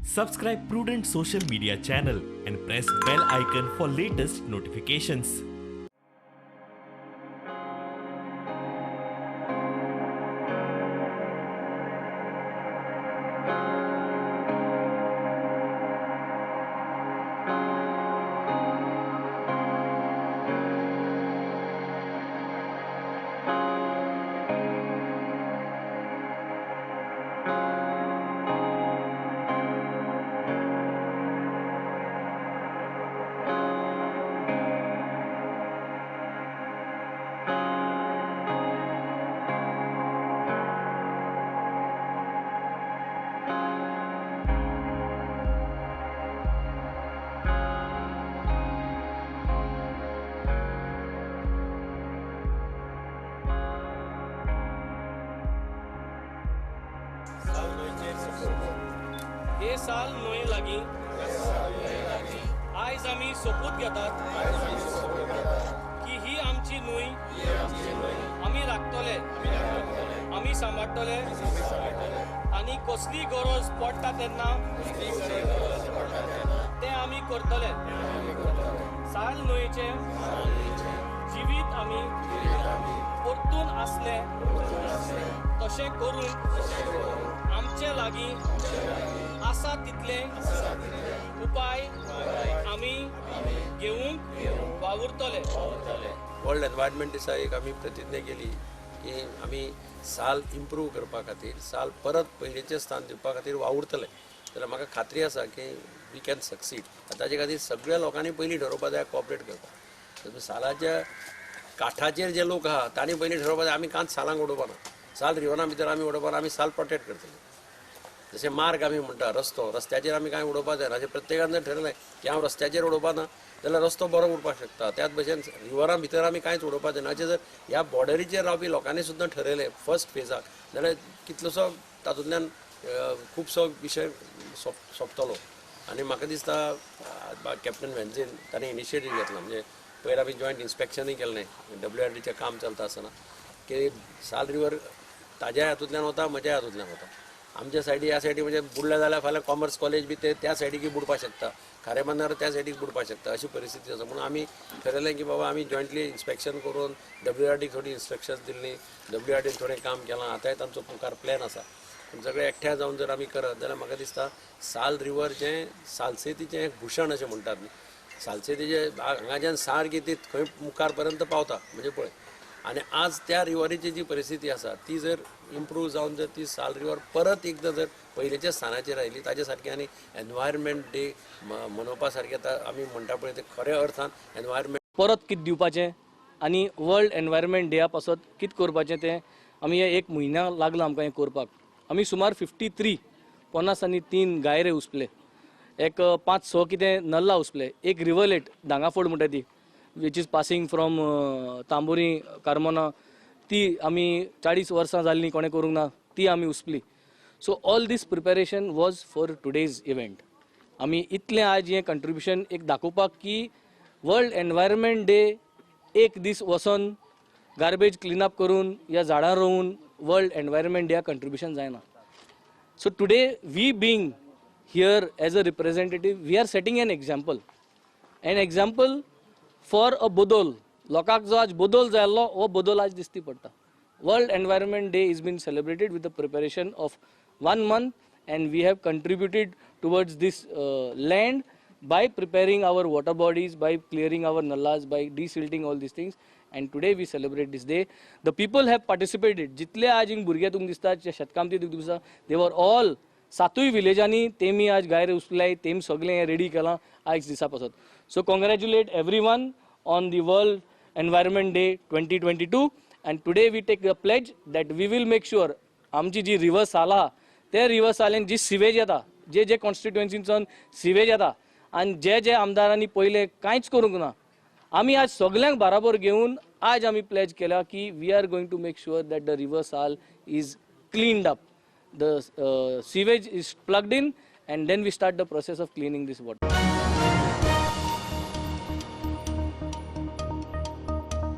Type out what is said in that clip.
Subscribe Prudent social media channel and press bell icon for latest notifications. हे साल न्हंय लागीं आयज आमी सोपूत घेतात की ही आमची न्हंय आमी राखतले, आमी सांबाळटले आनी कसली गरज पडटा तेन्ना तें आमी करतले. साल न्हंयचें जिवीत आमी परतून आसलें तशें करून आमचे लागीं आसा तितले उपाय आमी घेवंक वावुरतले. वर्ल्ड एनवायरमेंट दिसा एक आमी प्रतिज्ञा केली की आमी साल इम्प्रूव करपा खातीर, साल परत पयलींचें स्थान दिवपा खातीर वावुरतले. जाल्यार म्हाका खात्री आसा की we can succeed. ताजे खातीर सगळ्या लोकांनी पयलीं ठरोवपा जाय, कॉपरेट करपाक. सालाच्या काठाचेर जे लोक आहा तांणी पयलीं ठरोवपा जाय आमी कांच सालांक उडोवपा ना, साल रिवरा भितर आमी उडोवपा ना, आमी साल प्रोटेक्ट करतले. जशें मार्ग आमी म्हणटा रस्तो, रस्त्याचेर आमी कांय उडोवपा जायना. अशें प्रत्येकान जर ठरयलें की हांव रस्त्याचेर उडोवपा ना जाल्यार रस्तो बरो उरपाक शकता. त्याच भशेन रिवरा भितर आमी कांयच उडोवपा जायना. अशें जर ह्या बॉर्डरीचेर रावपी लोकांनी सुद्दां ठरयलें फर्स्ट फेजाक जाल्यार कितलोसो तातूंतल्यान खुबसो विशय सोंपतलो. आनी म्हाका दिसता कॅप्टन व्हेन्झीन ताणें इनिशिएटीव घेतला. म्हणजे पयर आमी जॉयंट इन्स्पेक्शनूय केल्लें WRDचें काम चलता आसतना की साल रिवर ताज्या हातूंतल्यान वता, म्हज्या हातूंतल्यान वता. आमच्या सायडी ह्या सायडी म्हणजे बुडले जाल्यार फाल्यां कॉमर्स कॉलेज बी ते त्या सायडीक बुडपाक शकता, खारेबांदार त्या सायडीक बुडपाक शकता, अशी परिस्थिती आसा. म्हणून आमी ठरयलें की बाबा आमी जॉयंटली इन्स्पेक्शन करून WRDक थोडी इन्स्ट्रक्शन्स दिल्ली, WRDन थोडें काम केलां. आतांय तांचो मुखार प्लॅन आसा. पूण सगळें एकठांय जावन जर आमी करत जाल्यार म्हाका दिसता साल रिवर जें सालसेतीचें एक भूषण अशें म्हणटात न्ही, सालसेतीचें हांगाच्यान सारकी ती खंय मुखार पर्यंत पावता म्हणजे पळय. आनी आज त्या रिवरीची जी परिस्थिती आसा ती जर इम्प्रूव जावन जर ती साल रिवर परत एकदां जर पयलींच्या स्थानाचेर आयली ताजे सारकें आनी एनवायरमेंट डे मनोवपा सारकें आतां आमी म्हणटा पळय ते खऱ्या अर्थान एनवायरमेंट परत कितें दिवपाचें आनी वर्ल्ड एनवायरमेंट डेया पासत कितें करपाचें तें आमी हे एक म्हयन्या लागला आमकां हें करपाक. आमी सुमार 53 53 गायरे उसपले, एक 5-6 कितें नल्ला उसपले, एक रिवरलेट दांगाफोड म्हणटा ती which is passing from Tambori Carmona ती आमी 40 वर्सां जाल्लीं कोणें करूंक ना ती आमी उसपली. So all this preparation was for today's event. आमी इतलें आज हें कंट्रिब्युशन एक दाखोवपाक की वर्ल्ड एनवायरमेंट डे एक दीस वचोन गार्बेज क्लिनअप करून या झाडां रोवन वर्ल्ड एनवायरमेंट डेया कंट्रिब्युशन जायना. So today we being here as a representative we are setting an example, an example for a बदल. लोकांक जो आज बदल जाय आसलो हो बदल आज दिसती पडटा. World environment day is been celebrated with the preparation of 1 month and we have contributed towards this land by preparing our water bodies, by clearing our nallas, by desilting all these things, and today we celebrate this day. The people have participated. जितले आज हिंग भुरगे तुमकां दिसता, शेतकामती तुमकां दिसता, they were all सातूय विलेजांनी तेमी आज गायरे उसलाय, तेमी सगळें हें रेडी केलां आयज दिसा पासत. So congratulate everyone on the world environment day 2022 and today we take a pledge that we will make sure आमची जी रिवर साल आहा ते रिवर सालेन जी सिवेज येता, जे जे कॉन्स्टिट्युएन्सींतल्यान सिवेज येता आनी जे जे आमदारांनी पयलें कांयच करूंक ना, आमी आज सगल्यांक बराबर घेवन आज आमी प्लेज केल्या की we are going to make sure that the river Sal is cleaned up, the sewage is plugged in and then we start the process of cleaning this water.